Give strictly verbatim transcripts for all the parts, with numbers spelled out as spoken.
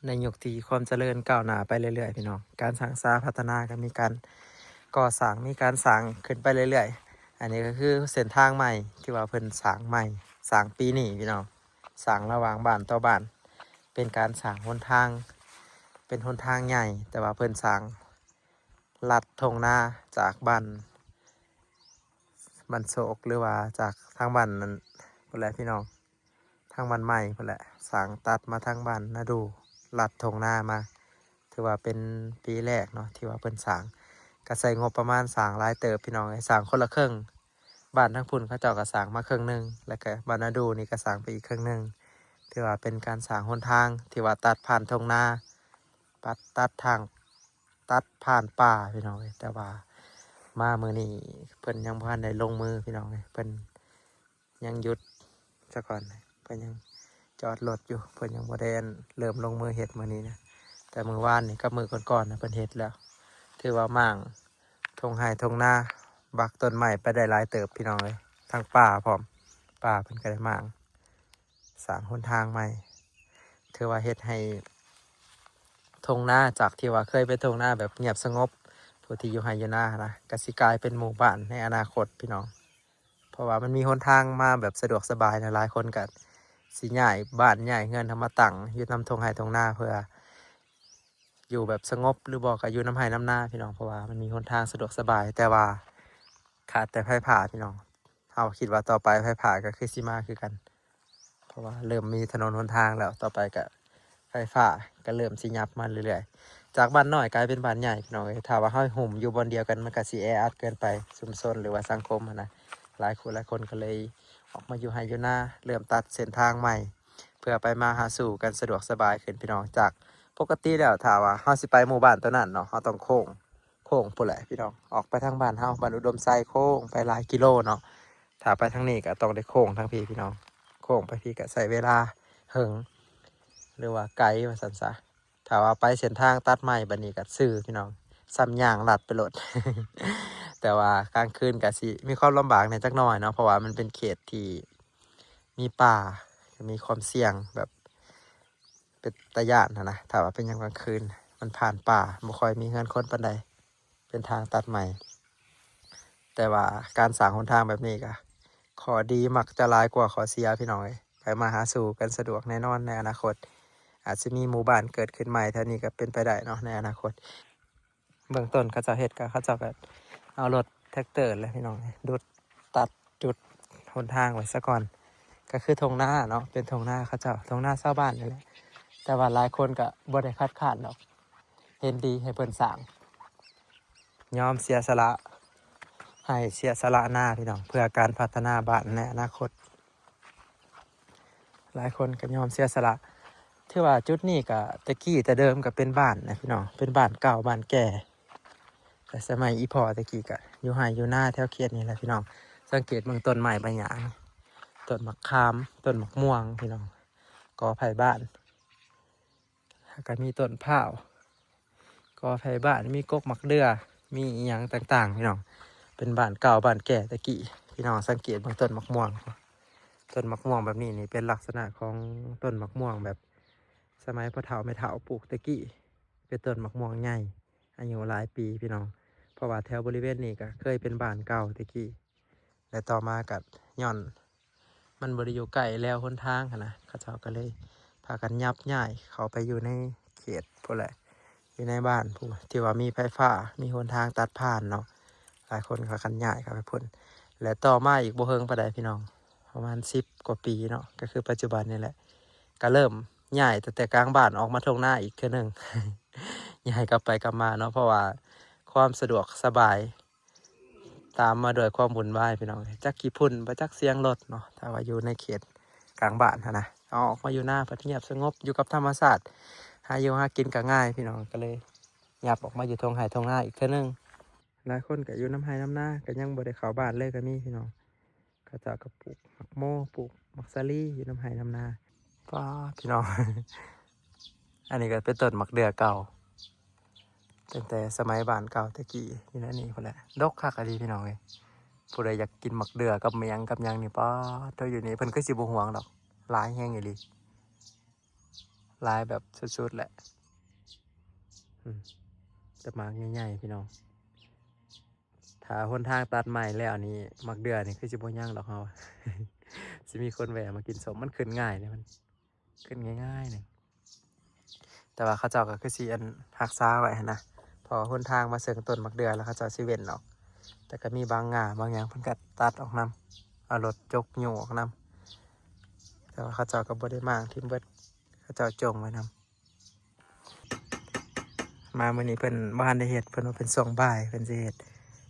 ในยุคที่ความเจริญก้าวหน้าไปเรื่อยๆพี่น้อง การสร้างสาพัฒนาก็มีการก่อสร้าง มีการสร้างขึ้นไปเรื่อยๆ อันนี้ก็คือเส้นทางใหม่ที่ว่าเพิ่นสร้างใหม่ สร้างปีนี้พี่น้อง สร้างระหว่างบ้านต่อบ้าน เป็นการสร้างหนทาง เป็นหนทางใหญ่ แต่ว่าเพิ่นสร้างลัดทุ่งนาจากบ้าน บ้านโศก หรือว่าจากทางบ้านนั้นพุ้นแหละพี่น้อง ทางบ้านใหม่พุ้นแหละ สร้างตัดมาทางบ้านนาดู ลัดทุ่งนามา ถือว่าเป็นปีแรกเนาะที่ว่าเพิ่นสร้าง ก็ใช้งบประมาณสร้างหลายเติบพี่น้องเอ้ย สร้างคนละครึ่ง บ้านทางพุ้นเขาเจ้าก็สร้างมาครึ่งหนึ่ง แล้วก็บ้านนาดูนี่ก็สร้างไปอีกครึ่งหนึ่ง ถือว่าเป็นการสร้างหนทางที่ว่าตัดผ่านทุ่งนา ตัด ตัดทาง ตัดผ่านป่าพี่น้องเอ้ย แต่ว่ามามื้อนี้เพิ่นยังบ่ทันได้ลงมือพี่น้องเอ้ย เพิ่นยังหยุดซะก่อน เพิ่นยังจอดรถอยู่ เพิ่นยังบ่ได้เริ่มลงมือเฮ็ดมื้อนี้นะ แต่มื้อวานนี่กับมื้อก่อนๆนะเพิ่นเฮ็ดแล้ว ถือว่าหม่างทุ่งไร่ทุ่งนา บักต้นไม้ไปได้หลายเติบพี่น้องเอ้ย ทั้งป่าพร้อม ป่าเพิ่นก็ได้หม่าง สร้างหนทางใหม่ ถือว่าเฮ็ดให้ทุ่งนาจากที่ว่าเคยเป็นทุ่งนาแบบเงียบสงบ ผู้ที่อยู่ไร่อยู่นานะ ก็สิกลายเป็นหมู่บ้านในอนาคตพี่น้อง เพราะว่ามันมีหนทางมาแบบสะดวกสบายนะ หลายคนก็สิย้ายบ้านย้ายเรือนเข้ามาตั้งอยู่นำทุ่งไร่ทุ่งนา เพื่ออยู่แบบสงบ หรือบ่ก็อยู่นำไร่นำนาพี่น้อง เพราะว่ามันมีหนทางสะดวกสบาย แต่ว่าขาดแต่ไฟฟ้าพี่น้อง เฮาคิดว่าต่อไปไฟฟ้าก็คือสิมาคือกัน เพราะว่าเริ่มมีถนนหนทางแล้ว ต่อไปก็ไฟฟ้าก็เริ่มสิยับมาเรื่อยๆ จากบ้านน้อยกลายเป็นบ้านใหญ่พี่น้องเอ้ย ถ้าว่าเฮาหุ้มอยู่บ่อนเดียวกัน มันก็สิแออัดเกินไป ชุมชนหรือว่าสังคมหั้นนะ หลายคนหลายคนก็เลยออกมาอยู่ไร่อยู่นา เริ่มตัดเส้นทางใหม่ เพื่อไปมาหาสู่กันสะดวกสบายขึ้นพี่น้อง จากปกติแล้วถ้าว่าเฮาสิไปหมู่บ้านตัวนั้นเนาะ เฮาต้องโค้ง โค้งพุ้นแหละพี่น้อง ออกไปทางบ้านเฮา บ้านอุดมไซ โค้งไปหลายกิโลเนาะ ถ้าไปทางนี้ก็ต้องได้โค้งทางพี้พี่น้อง โค้งไปพี้ก็ใช้เวลาเหิง หรือว่าไกลว่าซั่นซะ ถ้าว่าไปเส้นทางตัดใหม่บัดนี้ก็ซื่อพี่น้อง ส่ำย่างลัดไปโลด แต่ว่ากลางคืนก็สิมีความลำบากแหน่จักหน่อยเนาะ เพราะว่ามันเป็นเขตที่มีป่า มีความเสี่ยงแบบเป็นตาย้านหั้นนะ ถ้าว่าเป็นยามกลางคืน มันผ่านป่า บ่ค่อยมีเรือนคนปานใด เป็นทางตัดใหม่ แต่ว่าการสร้างหนทางแบบนี้ก็ข้อดีมักจะหลายกว่าข้อเสียพี่น้องเอ้ย ไปมาหาสู่กันสะดวกแน่นอนในอนาคต อาจสิมีหมู่บ้านเกิดขึ้นใหม่แถวนี้ก็เป็นไปได้เนาะในอนาคต เบื้องต้นเขาเจ้าเฮ็ดก็ เขาเจ้าก็เอารถแทรกเตอร์แหละพี่น้อง ดุดตัดจุดหนทางไว้ซะก่อน ก็คือทุ่งนาเนาะ เป็นทุ่งนาเขาเจ้า ทุ่งนาชาวบ้านนี่แหละ แต่ว่าหลายคนก็บ่ได้คัดค้านดอก เห็นดีให้เพิ่นสร้าง ยอมเสียสละ ให้เสียสละนาพี่น้อง เพื่อการพัฒนาบ้านในอนาคต หลายคนก็ยอมเสียสละ ถือว่าจุดนี้ก็แต่กี้แต่เดิมก็เป็นบ้านนะพี่น้อง เป็นบ้านเก่าบ้านแก่ แต่สมัยอีพ่อแต่กี้ก็อยู่ไร่อยู่นาแถวเขตนี้แหละพี่น้อง สังเกตเบิ่งต้นไม้ใบหญ้านี่ ต้นมะขาม ต้นมะม่วงพี่น้อง กอไผ่บ้าน แล้วก็มีต้นพร้าว กอไผ่บ้าน มีกกหมากเดื่อ มีอิหยังต่างๆพี่น้อง เป็นบ้านเก่าบ้านแก่แต่กี้ พี่น้องสังเกตเบิ่งต้นมะม่วง ต้นมะม่วงแบบนี้นี่เป็นลักษณะของต้นมะม่วงแบบสมัยพ่อเฒ่าแม่เฒ่าปลูกแต่กี้ เป็นต้นมะม่วงใหญ่ อายุหลายปีพี่น้อง เพราะว่าแถวบริเวณนี้ก็เคยเป็นบ้านเก่าแต่กี้ และต่อมาก็ย้อนมันบ่ได้อยู่ใกล้แลวหนทางหั้นนะ เขาเจ้าก็เลยพากันยับย้ายเข้าไปอยู่ในเขตพุ้นแหละ อยู่ในบ้านพุ้นที่ว่ามีไฟฟ้า มีหนทางตัดผ่านเนาะ หลายคนพากันย้ายเข้าไปพุ้น และต่อมาอีกบ่เฮิงปานใดพี่น้อง ประมาณสิบกว่าปีเนาะ ก็คือปัจจุบันนี่แหละ ก็เริ่มย้ายตั้งแต่กลางบ้านออกมาทุ่งนาอีกเทื่อหนึ่ง ย้ายกลับไปกลับมาเนาะ เพราะว่าความสะดวกสบาย ตามมาด้วยความวุ่นวายพี่น้อง จักขี้ฝุ่นบ่จักเสียงรถเนาะ ถ้าว่าอยู่ในเขตกลางบ้านหั้นนะ เอาออกมาอยู่นาพัดเงียบสงบ อยู่กับธรรมชาติ หาอยู่หากินก็ง่ายพี่น้อง ก็เลยยับออกมาอยู่ทุ่งไร่ทุ่งนาอีกเทื่อหนึ่ง หลายคนก็อยู่นำไร่นำนา ก็ยังบ่ได้เข้าบ้านเลยก็มีพี่น้อง เขาเจ้าก็ปลูกหมากโม ปลูกหมากสาลีอยู่นำไร่นำนา ป๊าดพี่น้อง อันนี้ก็เป็นต้นหมากเดื่อเก่า ตั้งแต่สมัยบ้านเก่าแต่กี้อยู่ในนี่พุ้นแหละ ดกคักอีหลีพี่น้องเอ้ย ผู้ใดอยากกินหมากเดื่อกับเมียงกับหยังนี่ ป๊าด โธ่ อยู่นี่เพิ่นคือสิบ่หวงดอก หลายแฮงอีหลี หลายแบบสุดๆแหละ อืม แต่หมากใหญ่ๆพี่น้อง ถ้าหนทางตัดใหม่แล้วนี่ หมากเดื่อนี่คือสิบ่ยังดอกเฮา สิมีคนแวะมากินส้ม มันขึ้นง่ายเลย มันขึ้นง่ายๆนี่ แต่ว่าเขาเจ้าก็คือสิอันรักษาไว้หั้นนะ เพราะว่าหนทางมาเซิงต้นหมากเดื่อแล้วเขาเจ้าสิเว้นออก แต่ก็มีบางง่าบางหยังเพิ่นก็ตัดออกนำ เอารถจกยู้ออกนำ แต่ว่าเขาเจ้าก็บ่ได้หมางถิ่มเบิด เขาเจ้าจงไว้นำ มามื้อนี้เพิ่นบ่ทันได้เฮ็ด เพิ่นว่าเป็นช่วงบ่ายเพิ่นสิเฮ็ด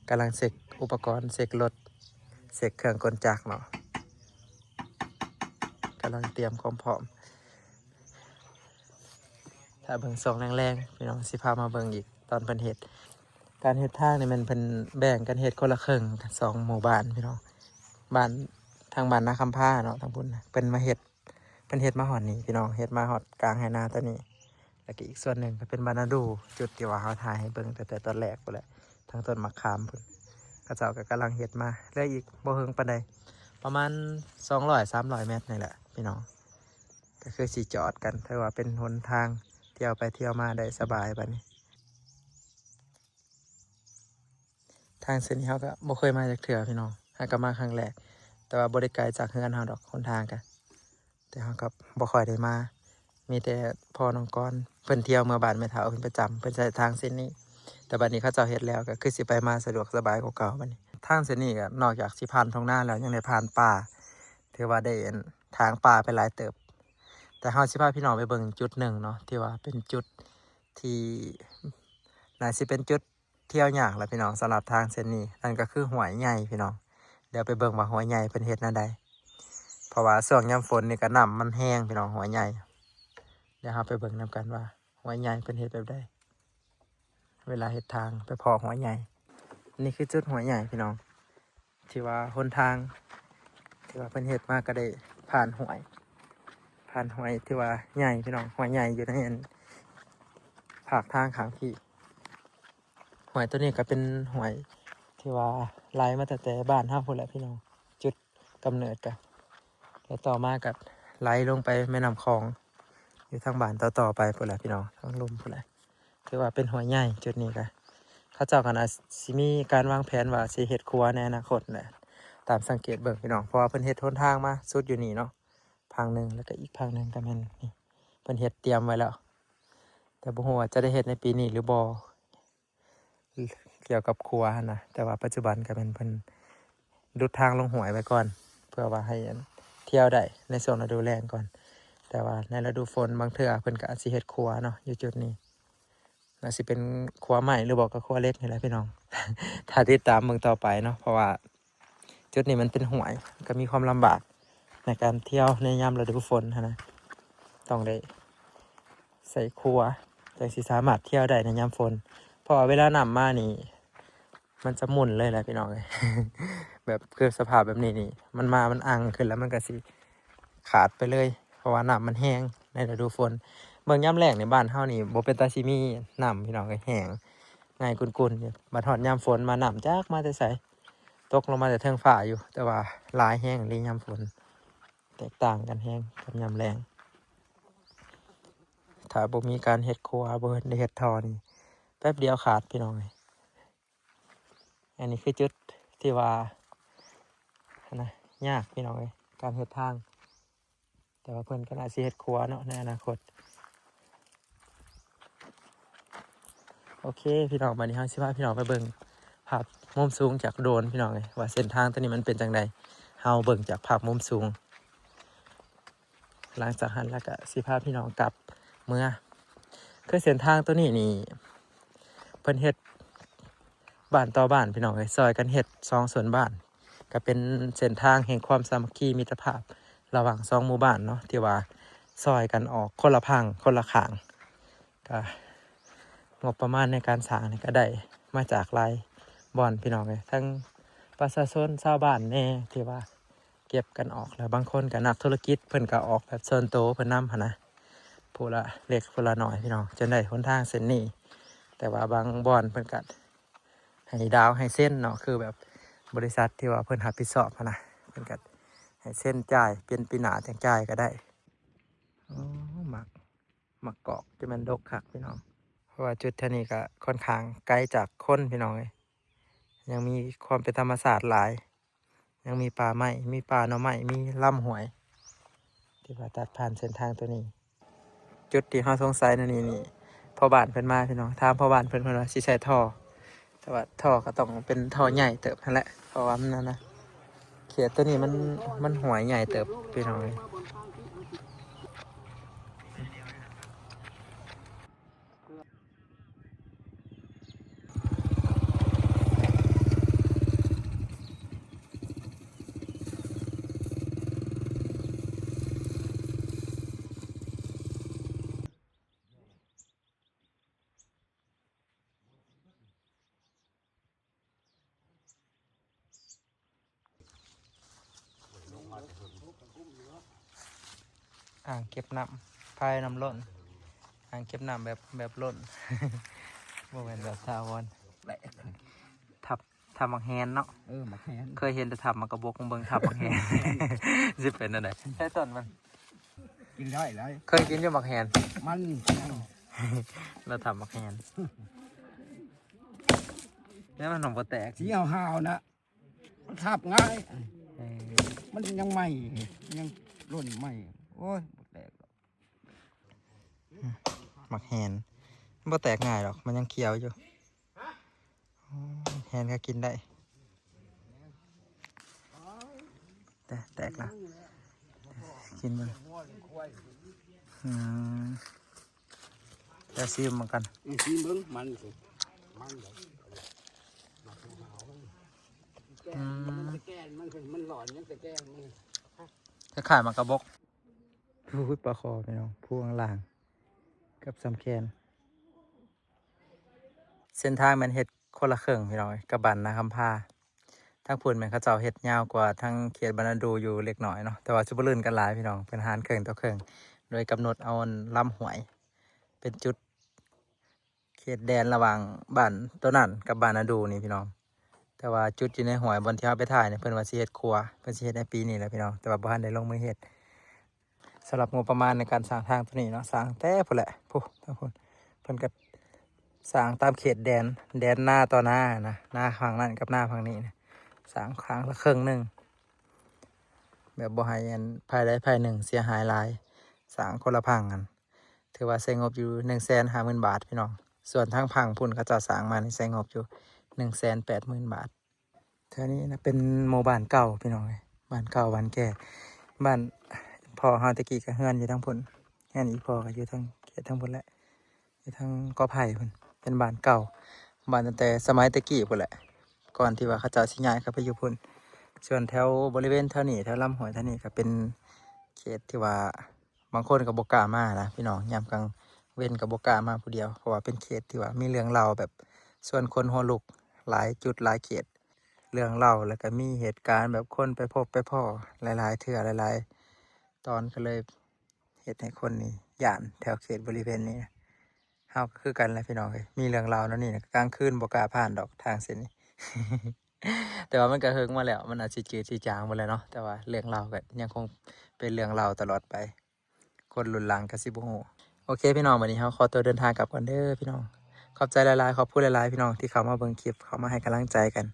กำลังเช็คอุปกรณ์ เช็ครถ เช็คเครื่องกลจักรเนาะ กำลังเตรียมความพร้อม ถ้าเบิ่งช่วงแลงๆ พี่น้องสิพามาเบิ่งอีกตอนเพิ่นเฮ็ด การเฮ็ดทางนี่แม่นเพิ่นแบ่งกันเฮ็ดคนละครึ่ง สองหมู่บ้านพี่น้อง บ้าน ทางบ้านนาคำพาเนาะ ทางพุ้นน่ะ เพิ่นมาเฮ็ด เพิ่นเฮ็ดมาฮอดนี่พี่น้อง เฮ็ดมาฮอดกลางไฮ่นาตอนนี้ แล้วก็อีกส่วนหนึ่งก็เป็นบ้านนาดู จุดที่ว่าเฮาถ่ายให้เบิ่งตั้งแต่ตอนแรกพู้นแหละ ทางต้นมะขามพุ้น เขาเจ้าก็กำลังเฮ็ดมา เหลืออีกบ่เฮิงปานใด ประมาณสองร้อยสามร้อยเมตรนี่แหละพี่น้อง ก็คือสิจอดกัน ถือว่าเป็นหนทางเที่ยวไปเที่ยวมาได้สบายบัดนี้ ทางเส้นนี้เฮาก็บ่เคยมาจักเทื่อพี่น้อง เฮาก็มาครั้งแรก แต่ว่าบ่ได้ไกลจากเฮือนเฮาดอก หนทางก็ แต่เฮาก็บ่ค่อยได้มา มีแต่พ่อน้องกร เพิ่นเที่ยวเมือบ้านแม่เฒ่าเพิ่นประจำ เพิ่นใช้ทางเส้นนี้ แต่บัดนี้เขาเจ้าเฮ็ดแล้วก็คือสิไปมาสะดวกสบายกว่าเก่าบัดนี้ ทางเส้นนี้ก็นอกจากสิผ่านทุ่งนาแล้วยังได้ผ่านป่า ถือว่าได้อันถางป่าไปหลายเติบ แต่เฮาสิพาพี่น้องไปเบิ่งจุดหนึ่งเนาะ ที่ว่าเป็นจุดที่น่าสิเป็นจุดเที่ยวยากแหละพี่น้อง สำหรับทางเส้นนี้ นั่นก็คือห้วยใหญ่พี่น้อง เดี๋ยวไปเบิ่งว่าห้วยใหญ่เพิ่นเฮ็ดแนวใด เพราะว่าช่วงยามฝนนี่ก็น้ำมันแฮงพี่น้อง ห้วยใหญ่ เดี๋ยวเฮาไปเบิ่งนำกันว่าห้วยใหญ่เพิ่นเฮ็ดแบบใด เวลาเฮ็ดทางไปพ้อห้วยใหญ่ นี่คือจุดห้วยใหญ่พี่น้อง ที่ว่าหนทาง ที่ว่าเพิ่นเฮ็ดมาก็ได้ผ่านห้วย ผ่านห้วยที่ว่าใหญ่พี่น้อง ห้วยใหญ่อยู่ในอันภาคทางข้างพี่ ห้วยตัวนี้ก็เป็นห้วยที่ว่าไหลมาตั้งแต่บ้านเฮาพู้นแหละพี่น้อง จุดกำเนิดก็ แล้วต่อมาก็ไหลลงไปแม่น้ำคอง อยู่ทางบ้านต่อๆไปพู้นแหละพี่น้อง ทางลุ่มพู้นแหละ ถือว่าเป็นห้วยใหญ่จุดนี้ก็ เขาเจ้าก็น่าสิมีการวางแผนว่าสิเฮ็ดขัวในอนาคตแหละ ตามสังเกตเบิ่งพี่น้อง เพราะว่าเพิ่นเฮ็ดหนทางมาสุดอยู่นี่เนาะ ฝั่งหนึ่ง แล้วก็อีกฝั่งหนึ่งก็แม่นนี่ เพิ่นเฮ็ดเตรียมไว้แล้ว แต่บ่ฮู้ว่าจะได้เฮ็ดในปีนี้หรือบ่ เกี่ยวกับขัวหั้นนะ แต่ว่าปัจจุบันก็แม่นเพิ่นดุดทางลงห้วยไว้ก่อน เพื่อว่าให้อันเที่ยวได้ในช่วงฤดูแล้งก่อน แต่ว่าในฤดูฝนบางเทื่อเพิ่นก็อาจสิเฮ็ดขัวเนาะ อยู่จุดนี้ น่าสิเป็นขัวไม้หรือบ่ก็ขัวเหล็กนี่แหละพี่น้อง ถ้าติดตามเบิ่งต่อไปเนาะ เพราะว่าจุดนี้มันเป็นห้วย ก็มีความลำบากในการเที่ยวในยามฤดูฝนหั้นนะ ต้องได้ใส่ขัว จั่งสิสามารถเที่ยวได้ในยามฝน เพราะว่าเวลาน้ำมานี่ มันจะหมุนเลยแหละพี่น้องเอ้ย แบบคือสภาพแบบนี้นี่ มันมา มันอังขึ้นแล้วมันก็สิขาดไปเลย เพราะว่าน้ำมันแฮงในฤดูฝน เบิ่งยามแล้งนี่บ้านเฮานี่บ่เป็นตาสิมีน้ำพี่น้องเอ้ย แฮง ไงกุ่นๆอยู่ บัดฮอดยามฝนมาน้ำจักมาแต่ไส ตกลงมาแต่เทิงฟ้าอยู่ แต่ว่าหลายแฮงอีหลียามฝน แตกต่างกันแฮงกับยามแล้ง ถ้าบ่มีการเฮ็ดขัว บ่ได้เฮ็ดท่อนี่ แป๊บเดียวขาดพี่น้องเอ้ย อันนี้คือจุดที่ว่า นะ ยากพี่น้องเอ้ย การเฮ็ดทาง แต่ว่าเพิ่นก็น่าสิเฮ็ดขัวเนาะในอนาคต โอเคพี่น้อง บัดนี้เฮาสิพาพี่น้องไปเบิ่งภาพมุมสูงจากโดรนพี่น้องเอ้ย ว่าเส้นทางตัวนี้มันเป็นจั่งใด เฮาเบิ่งจากภาพมุมสูง หลังจากหั้นแล้วก็สิพาพี่น้องกลับเมือ คือเส้นทางตัวนี้นี่ เพิ่นเฮ็ดบ้านต่อบ้านพี่น้องเอ้ย ซอยกันเฮ็ดสองส่วนบ้าน ก็เป็นเส้นทางแห่งความสามัคคีมิตรภาพระหว่างสองหมู่บ้านเนาะ ที่ว่าซอยกันออกคนละพังคนละข้าง ก็งบประมาณในการสร้างนี่ก็ได้มาจากหลายบ่อนพี่น้องเอ้ย ทั้งประชาชนชาวบ้านแน่ที่ว่าเก็บกันออก แล้วบางคนก็นักธุรกิจ เพิ่นก็ออกแบบส่วนตัวเพิ่นนำหั้นนะ ผู้ละเล็กผู้ละน้อยพี่น้อง จนได้หนทางเส้นนี้ แต่ว่าบางบ่อนเพิ่นก็ให้ดาวน์ให้เซ็นเนาะ คือแบบบริษัทที่ว่าเพิ่นรับผิดชอบหั้นนะ เพิ่นก็ให้เซ็นจ่าย เป็นปีหน้าจั่งจ่ายก็ได้ อ๋อ หมาก หมากกอกที่มันดกคักพี่น้อง เพราะว่าจุดแถวนี้ก็ค่อนข้างไกลจากคนพี่น้องเอ้ย ยังมีความเป็นธรรมชาติหลาย ยังมีป่าไม้ มีป่าหน่อไม้ มีลำห้วย ที่ว่าตัดผ่านเส้นทางตัวนี้ จุดที่เฮาสงสัยนั่นนี่นี่ พ่อบ้านเพิ่นมาพี่น้อง ถามพ่อบ้านเพิ่น เพิ่นว่าสิใส่ท่อ แต่ว่าท่อก็ต้องเป็นท่อใหญ่เติบนั่นแหละ เพราะว่ามันนั่นนะ เขตตัวนี้มัน มันห้วยใหญ่เติบพี่น้องเอ้ย อ่างเก็บน้ำ ภายน้ำล้น อ่างเก็บน้ำแบบ แบบล้น บ่แม่นแบบถาวร ถ้ำ ถ้ำหมากแฮนเนาะ เออ หมากแฮน เคยเห็นแต่ถ้ำหมากกระบก เบิ่งถ้ำหมากแฮน สิเป็นจั่งใด ใช่ต้นมัน กินได้หลาย เคยกินอยู่หมากแฮน มัน แล้วถ้ำหมากแฮน แล้วมันหนองบ่แตก สีขาวๆนะ มันทับง่าย เออ มันยังใหม่ ยังร่นใหม่ โอ้ย บ่แตกดอก หมากแฮน มันบ่แตกง่ายดอก มันยังเขียวอยู่ อ๋อ แฮนก็กินได้ แต่แตกละ กินมัน อืม แต่ซีมเหมือนกัน อืม ซีมเบิ่ง มันสิ มันเด้อ อืม มันตะแกน มันคือ มันหลอน ยังตะแกน มัน คล้ายๆหมากกระบก พูดปลาคอพี่น้อง พูข้างล่าง กับสำแคน เส้นทางแม่นเฮ็ดคนละครึ่งพี่น้อง กับบ้านนาคำพา ทางพุ้นแม่นเขาเจ้าเฮ็ดยาวกว่าทางเขตบ้านนาดูอยู่เล็กน้อยเนาะ แต่ว่าสิบ่ลื่นกันหลายพี่น้อง เพิ่นหารครึ่งต่อครึ่ง โดยกำหนดเอาลำห้วย เป็นจุดเขตแดนระหว่างบ้านตัวนั้นกับบ้านนาดูนี่พี่น้อง แต่ว่าจุดอยู่ในห้วยบ่อนที่เฮาไปถ่ายเนี่ย เพิ่นว่าสิเฮ็ดครัว เพิ่นสิเฮ็ดในปีนี้แหละพี่น้อง แต่ว่าบ่ทันได้ลงมือเฮ็ด สำหรับงบประมาณในการสร้างทางตัวนี้เนาะ สร้างแต่พุ้นแหละ พุ้น ทางพุ้น เพิ่นก็สร้างตามเขตแดน แดนนาต่อนานะ นาฝั่งนั้นกับนาฝั่งนี้นะ สร้างข้างละครึ่งหนึ่ง แบบบ่ให้อันฝ่ายใดฝ่ายหนึ่งเสียหายหลาย สร้างคนละฝั่งกัน ถือว่าใช้งบอยู่หนึ่งแสนห้าหมื่นบาทพี่น้อง ส่วนทางฝั่งพุ้นเขาเจ้าสร้างมานี่ใช้งบอยู่หนึ่งแสนแปดหมื่นบาท แถวนี้นะเป็นหมู่บ้านเก่าพี่น้องเอ้ย บ้านเก่าบ้านแก่ บ้านพ่อเฮาแต่กี้ก็เฮือนอยู่ทางพุ้น เฮือนอีพ่อก็อยู่ทางเขตทางพุ้นแหละ อยู่ทางกอไผ่พุ้น เป็นบ้านเก่า บ้านตั้งแต่สมัยแต่กี้พุ้นแหละ ก่อนที่ว่าเขาเจ้าสิย้ายเข้าไปอยู่พุ้น ส่วนแถวบริเวณแถวนี้ แถวลำห้วยแถวนี้ก็เป็นเขตที่ว่า บางคนก็บ่กล้ามานะพี่น้อง ยามกลางเว็นก็บ่กล้ามาผู้เดียว เพราะว่าเป็นเขตที่ว่ามีเรื่องเล่าแบบชวนขนหัวลุกหลายจุดหลายเขต เรื่องเล่า แล้วก็มีเหตุการณ์แบบคนไปพบไปพ้อหลายๆเทื่อหลายๆตอน ก็เลยเฮ็ดให้คนนี่ย้านแถวเขตบริเวณนี้นะ เฮาก็คือกันแหละพี่น้องเอ้ย มีเรื่องเล่าแนวนี้นะ กลางคืนบ่กล้าผ่านดอกทางเส้นนี้ แต่ว่ามันก็เฮิงมาแล้ว มันอาจสิจืดสิจางหมดแล้วเนาะ แต่ว่าเรื่องเล่าก็ยังคงเป็นเรื่องเล่าตลอดไป คนรุ่นหลังก็สิบ่ฮู้ โอเคพี่น้อง บัดนี้เฮาขอตัวเดินทางกลับก่อนเด้อพี่น้อง ขอบใจหลายๆ ขอบคุณหลายๆพี่น้องที่เข้ามาเบิ่งคลิป เข้ามาให้กำลังใจกัน